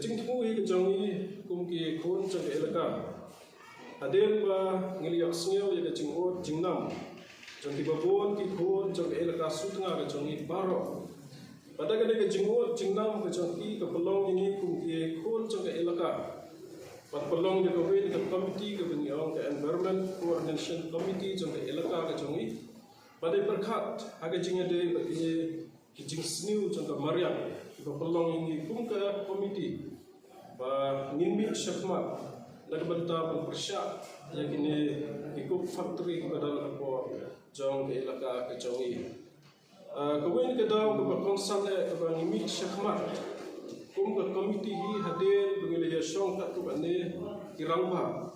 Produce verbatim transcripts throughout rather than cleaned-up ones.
Jingthmu hi ka jong ngi kum ki khun jong ka elaka. Hadien ba ngi la ïohsngew ïa ka jingud jingnam jong kiba bun ki khun jong ka elaka Sutnga ka jong ngi baroh. Bad da kane ka jingud jingnam ka jong ki ka pynlong ïa ngi kum ki khun jong ka elaka. Bad pynlong ïa kawei ka komiti kaba ngi ong ka Environment Coordination Committee jong ka elaka ka jong ngi. Bad dei pyrkhat ha ka jingïadei bad kine ki jingsniew jong ka mariang kiba pynlong ïa ngi kum ka komiti ba ngin mih shakhmat na ka bynta ban pyrshah ïa kine ki coke factory kiba don hapoh jong ka elaka ka jong ngi. Ah, kawei na ka daw kaba kongsan eh kaba ngi mih shakhmat kum ka komiti hi hadien ba ngi la ïashong katto katne ki rangbah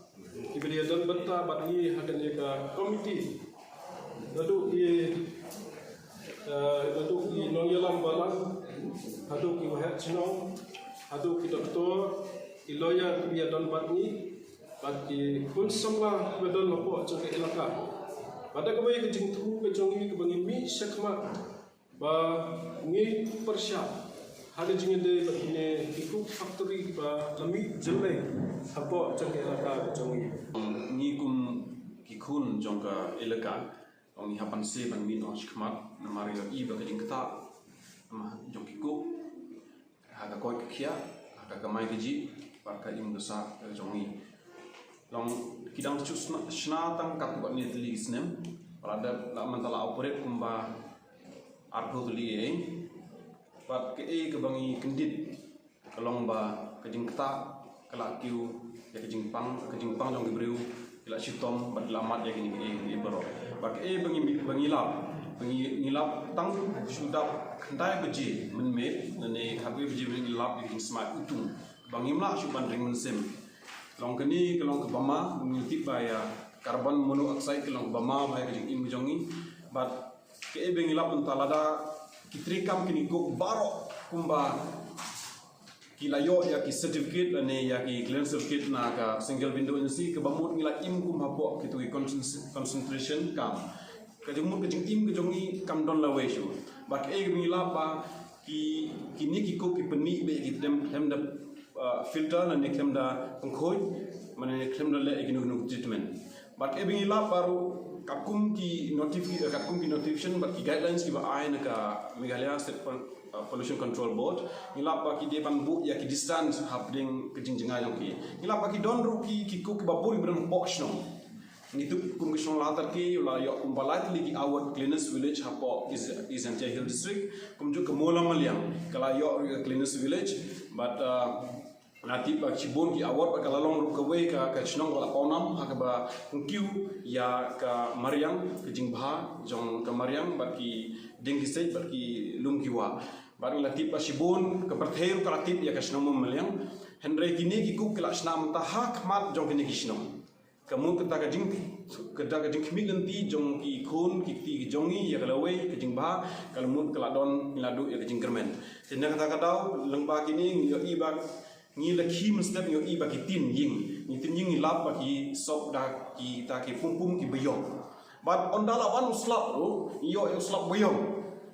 kiba la ïadon bynta bad ngi ha kane ka komiti. Naduh ki, eh, naduh ki nongïalam balang, haduh ki waheh shnong, haduh ki doktor, ki lawyer kiba ïadon bad ngi, bad ki khun samla kiba don hapoh jong ka elaka. Bad da kawei ka jingthmu ka jong ngi kaba ngi mih shakhmat ba ngi pyrshah ha ka jingïadei bad kine ki coke factory kiba la mih jyllei hapoh jong ka elaka ka jong ngi. Ngi kum ki khun jong ka elaka, ngi hap ban sngewbha ban mih noh shakhmat namar ïohi ba ka jingktah jong ki coke ha ka koit ka khiah, ha ka kamai kajih bad ka im ka sah ka jong ngi. Long ki dang shu shna, shna tang katto katne tylli ki snem. Ba la dep, la mynta la operate kumba arphew tylli ei. Bad kaei kaba ngi kyndit ka long ba ka jingktah ka la kiew ïa ka jingpang, ka jingpang jong ki briew ki la shitom bad ki la mad ïa kine kiei kiei baroh. Bad kaei ba ngi, ba ngi lap, ba ngi, ngi lap tang shu dap khyndai baje mynmiet lane khatwei baje mynmiet ngi lap ïa ka jingsmai utung ba ngim lah shuh ban ring mynsiem. Long kane ka long kaba ma, ngi tip ba ïa carbon monoxide ka long kaba ma ba ïa ka jingim jong ngi. Bad kaei ba ngi lap mynta lada ki treikam kine coke baroh kumba ki la ïoh ïa ki certificate lane ïa ki clearance certificate na ka Central Government Agency kaba mut ngi la im kum hapoh kito ki concent-, concentration camp. Ka jingmut ka jingim ka jong ngi kam don lawei shuh. Bad kaei ba ngi lap ba ki, kine ki coke ki pynmih beit ïa ki khlem, khlem da, uh, filter lane khlem da pynkhuid, mane khlem da leh ïa kino kino treatment. Bad kaei ba ngi lap baroh katkum ki notifi-, eh, katkum ki notification bad ki guidelines kiba ai na ka Meghalaya State Pol-, uh, Pollution Control Board, ngi lap ba ki dei ban buh ïa ki distance hapdeng ka jingjngai jong ki. Ngi lap ba ki don ruh ki, ki coke kiba bun kiba don hapoh shnong. Ngi tip kum ka shnong Lahterkei la ïoh kumba lai tylli ki award Cleanest Village hapoh East, East Jaintia Hills District. Kumjuh ka Mawlamyniang ka la ïoh ruh ka Cleanest Village. Bad, uh, nga tip ba shibun ki award bad ka la long ruh kawei ka, ka shnong ba la pawnam ha kaba pynkiew ïa ka mariang, ka jingbha jong ka mariang bad ki dieng ki siej bad ki lum ki wah. Bad nga la tip ba shibun ka pyrthei ruh ka la tip ïa ka shnong Mawlamyniang. Hynrei kine ki coke ki la shna mynta ha khmat jong kine ki shnong. Ka mut kata ka jing, kata ka jingkhmih lynti jong ki khun ki kti ki jong ngi ïa ka lawei ka jingbha, ka la mut ka la don, ngi la duh ïa ka jingkyrmen. Te na kata ka daw lyngba kine ngi ïohi ba ngi la khie mynstep ngi ïohi ba ki tin ïing, ngi tin ïing ngi lap ba ki sop da kita ki pum pum kiba ïong. Bad ynda la wan u slap ruh ngi ïoh ïa u slap ba ïong.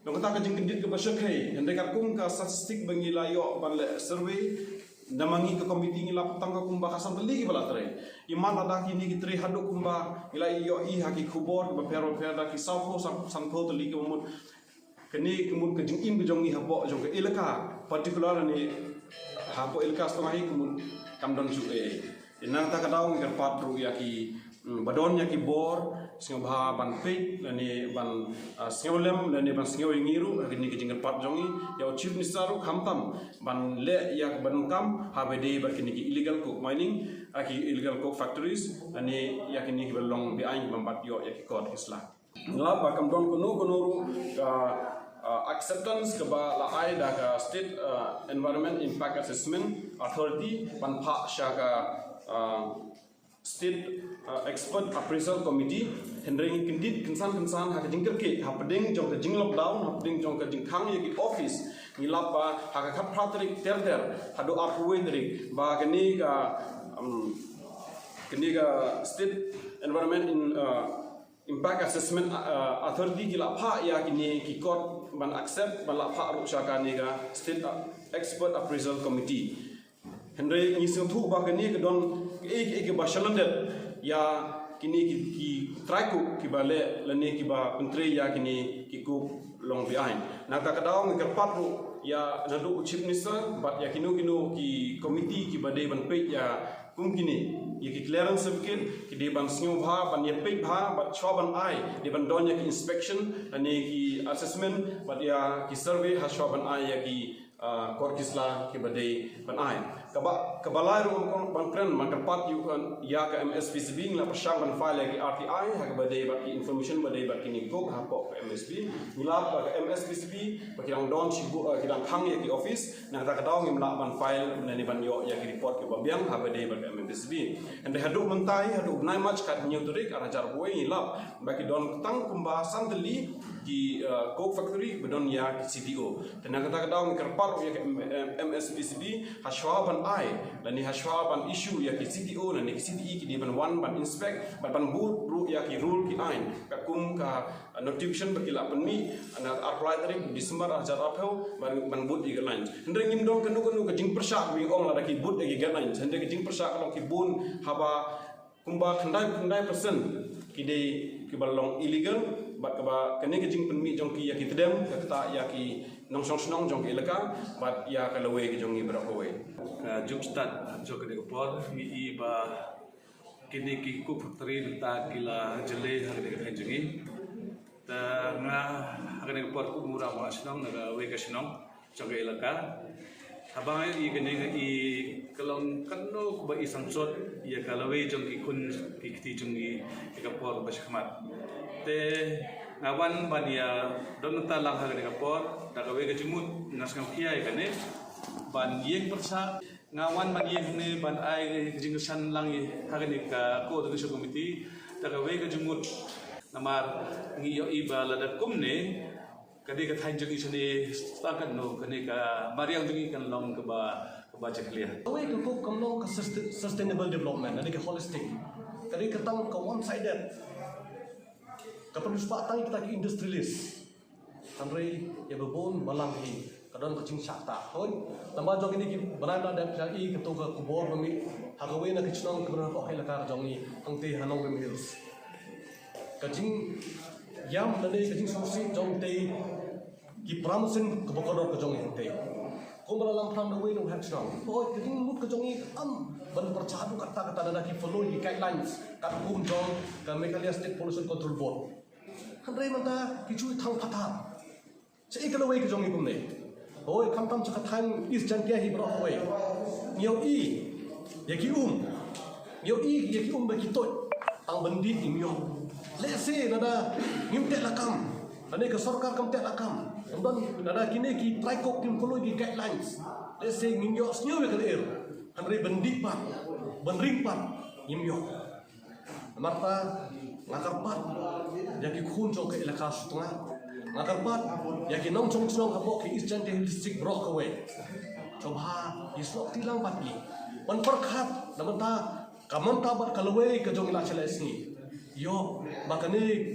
Long kata ka jingkyndit kaba shyrkhei, hynrei katkum ka statistic ba ngi la ïoh ban leh survey, namar ngi ka komiti ngi lap tang ka kumba khatsan tylli kiba la trei. Imat lada kine ki trei haduh kumba ngi la ïohi ha ki khubor kiba pher ba pher da ki sawphew san, sanphew tylli kiba mut. Kane ka mut ka jingim ka jong ngi hapoh jong ka elaka, particular ne hapoh elaka Sutnga hi ka mut kam don shuh ei. Te na kata ka daw ngi kyrpad ruh ïa ki, mm, ba don ïa ki bor, sngewbha ban peit lane ban, ah, sngewlem lane ban sngew ïa ngi ruh ha kine ki jingkyrpad jong ngi. Ïa u Chief Minister ruh khamtam ban leh ïa ka ban kam haba dei bad kine ki illegal coke mining, ah, ki illegal coke factories lane ïa kine kiba long beaiñ kiba ym pat ïoh ïa ki kot ki sla. Nga lap ba kam don kano kano ruh ka, ah, acceptance kaba la ai da ka State, ah, Environment Impact Assessment Authority ban phah sha ka, ah, State, ah, Expert Appraisal Committee. Hynrei ngi kyndit kynsan kynsan ha ka jingkyrkieh hapdeng jong ka jinglockdown, hapdeng jong ka jingkhang ïa ki office. Ngi lap ba ha ka khatphra tarik ter ter haduh arphew wei tarik ba kane ka, um, kane ka State Environment in, ah, Impact Assessment, uh, Authority ki la phah ïa kine ki kot ban accept, ban la phah ruh sha kane ka State, uh, Expert Appraisal Committee. Hynrei ngi sngewthuh ba kane ka don kiei kiei kiba shalyndet ïa kine ki, ki trai cook kiba leh lane kiba pyntrei ïa kine ki coke long beaiñ. Na kata ka daw ngi kyrpad ruh ïa naduh u Chief Minister bad ïa kino kino ki committee kiba dei ban peit ïa kum kine, ïa ki clearance certificate ki dei ban sngewbha ban ïa peit bha bad shuwa ban ai, dei ban don ïa ki inspection lane ki assessment bad ïa ki survey ha shuwa ban ai ïa ki ah, court ki sla kiba dei ban ai. Kaba, kaba lai ruh ban, ban kren, ban kyrpad ïa ka, ïa ka M S P C B, ngi la pyrshang ban file ïa ki R T I ha kaba dei bad ki information ba dei bad kine ki coke hapoh ka M S P. Ngi lap ba ka M S P C B ba ki dang don shibun, ah, ki dang khang ïa ki office, na kata ka daw ngim lah ban file ne ban ïoh ïa ki report kiba biang ha kaba dei bad ka M S P C B. Hynrei haduh mynta, haduh u bnai March, ka hynñiew tarik ar hajar arphew wei, ngi lap ba ki don tang kumba san tylli ki, ah, coke factory ba don ïa ki C T O. Te na kata ka daw ngi kyrpad ruh ïa ka M-, M-, M S P C B ha shuwa ban ai lane ha shuwa ban issue ïa ki C T O lane ki C T E ki dei ban wan ban inspect bad ban bud ruh ïa ki rule ki aiñ katkum ka, ah, notification ba ki la pynmih na arphew lai tarik December ar hajar arphew ban, ban bud ïa ki guidelines. Hynrei ngim don kano kano ka jingpyrshah ba ngi ong lada ki bud ïa ki guidelines. Hynrei ka jingpyrshah ka long ki bun haba kumba khyndai, khyndai percent ki dei kiba long illegal bad kaba kane ka jingpynmih jong ki ïa ki tdem ka ktah ïa ki nongshong shnong jong ka elaka bad ïa ka lawei ka jong ngi baroh kawei. Ka jingstad jong kane ka por ngi i ba kine ki coke factory mynta ki la jyllei ha kane ka thaiñ jong ngi. Te nga ha kane ka por kum u rangbah shnong na kawei ka shnong jong ka elaka. Haba nga i kane nga i ka long kano kaba i sangchot ïa ka lawei jong ki khun ki kti jong ngi ïa ka por ba shakhmat. Te nga wan ban ïa don nangta lang ha kane ka por da kawei ka jingmut nga sngewkhia ïa kane ban ïeng pyrshah. Nga wan ban ïeng hangne ban ai ka jingkyrshan lang ïa ha kane ka coordination committee da kawei ka jingmut. Namar ngi ïohi ba lada kumne ka dei ka thaiñ jong ngi shane, tang katno kane ka mariang jong ngi kan long kaba, kaba jakhlia. Kawei ka coke kam long ka sustain-, sustainable development, ka dei ka holistic. Ka dei ka tang ka one sided. Ka pynshah tang kita ki industrialist. Hynrei ïa ba bun balang hi ka don ka jingshah tah. Hooid, namar jong kine ki bnai ba la dep ïa i kato ka khubor ba mih ha kawei na ka shnong kaba na ka elaka jong ngi hangtei ha Nongrim Hills. Ka jingïam lane ka jingsngewsih jong tei ki para mynsiem kaba kordor ka jong ngi hangtei. Kumba la lam phrang da uwei na u head shnong. Hooid, ka jingmut ka jong ngi kam ban pyrshah haduh katta katta lada ki follow ki guidelines katkum jong ka Meghalaya State Pollution Control Board. Hynrei mynta ki shu thang pathar. Shaei ka lawei ka jong ngi kumne? Hooid, khamtam sha ka thaiñ East Jaintia hi baroh kawei. Ngi ïohi ïa ki um. Ngi ïohi ïa ki um ba ki tuid. Tang ban dih ngim ïoh. Lehse lada ngim teh lakam, lane ka sorkar kam teh lakam, lada kine ki trai coke kim follow ki guidelines, lehse ngin ïoh sniew ïa ka lyer. Hynrei ban dih pat, ban ring pat, ngim ïoh. Namar kata nga kyrpad ïa ki khun jong ka elaka Sutnga, nga kyrpad ïa ki nongshong shnong hapoh ka East Jaintia Hills District baroh kawei. Sngewbha ïa snoh kti lang bad ngi ban pyrkhat na mynta, ka mynta bad ka lawei ka jong ngi la shaleh sngi. Ïoh ba kane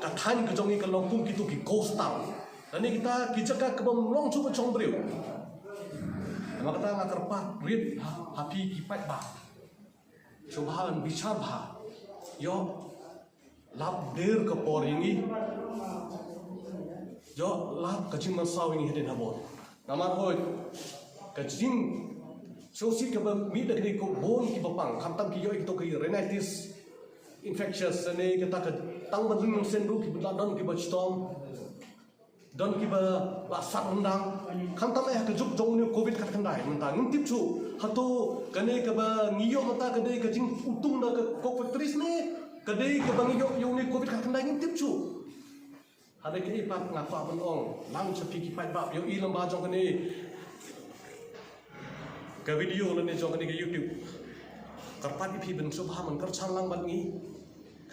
ka thaiñ ka jong ngi ka long kum kito ki ghost town. Lane kita ki jaka kaba ym long shuh ba shong briew. Namar kata nga kyrpad rit ha phi ki paidbah. Sngewbha ban bishar bha. Ïoh lap der ka por ïa ngi. Ïoh lap ka jingmynsaw ïa ngi hadien habud. Namar hooid ka jingsngewsih kaba mih da kine ki bun kiba pang, khamtam ki ïoh ïa kito ki rhinitis infectious, ne kata ka tang ban ring mynsiem ruh kiba la don kiba chitom. Don kiba la sat ryndang. Khamtam eh ha ka juk jong une u covid khatkhyndai mynta ngim tip shuh hato kane kaba ngi ïoh mynta ka dei ka jingthung da ka coke factories ne ka dei kaba ngi ïoh ïa une u covid khatkhyndai ngim tip shuh. Hynrei kaei pat nga kwah ban ong lang sha phi ki paidbah, ïohi lyngba jong kane ka video lane jong kane ka YouTube. Kyrpad ïa phi ban sngewbha ban kyrchan lang bad ngi.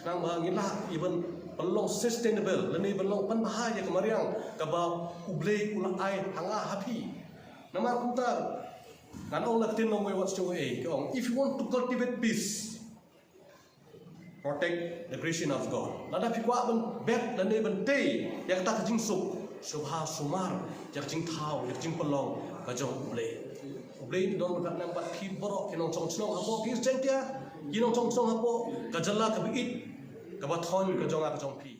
Khnang ba ngin lah ïa ban pynlong sustainable lane ban long pynbha ïa ka mariang kaba U Blei u la ai ha nga ha phi. Namar kumta ngan ong la ktien lawei wat sngewbha ei ka ong, if you want to cultivate peace, protect the creation of God. Lada phi kwah ban bet lane ban tei ïa kata ka jingsuk, sngewbha sumar ïa ka jingthaw ïa ka jingpynlong ka jong U Blei. Blei un don bad nambat phi baroh ki nongchong chnong hapoh ki East Jaintia, ki nongchong chnong hapoh ka jylla kaba ïeit kaba thoiñ ka jong nga ka jong phi.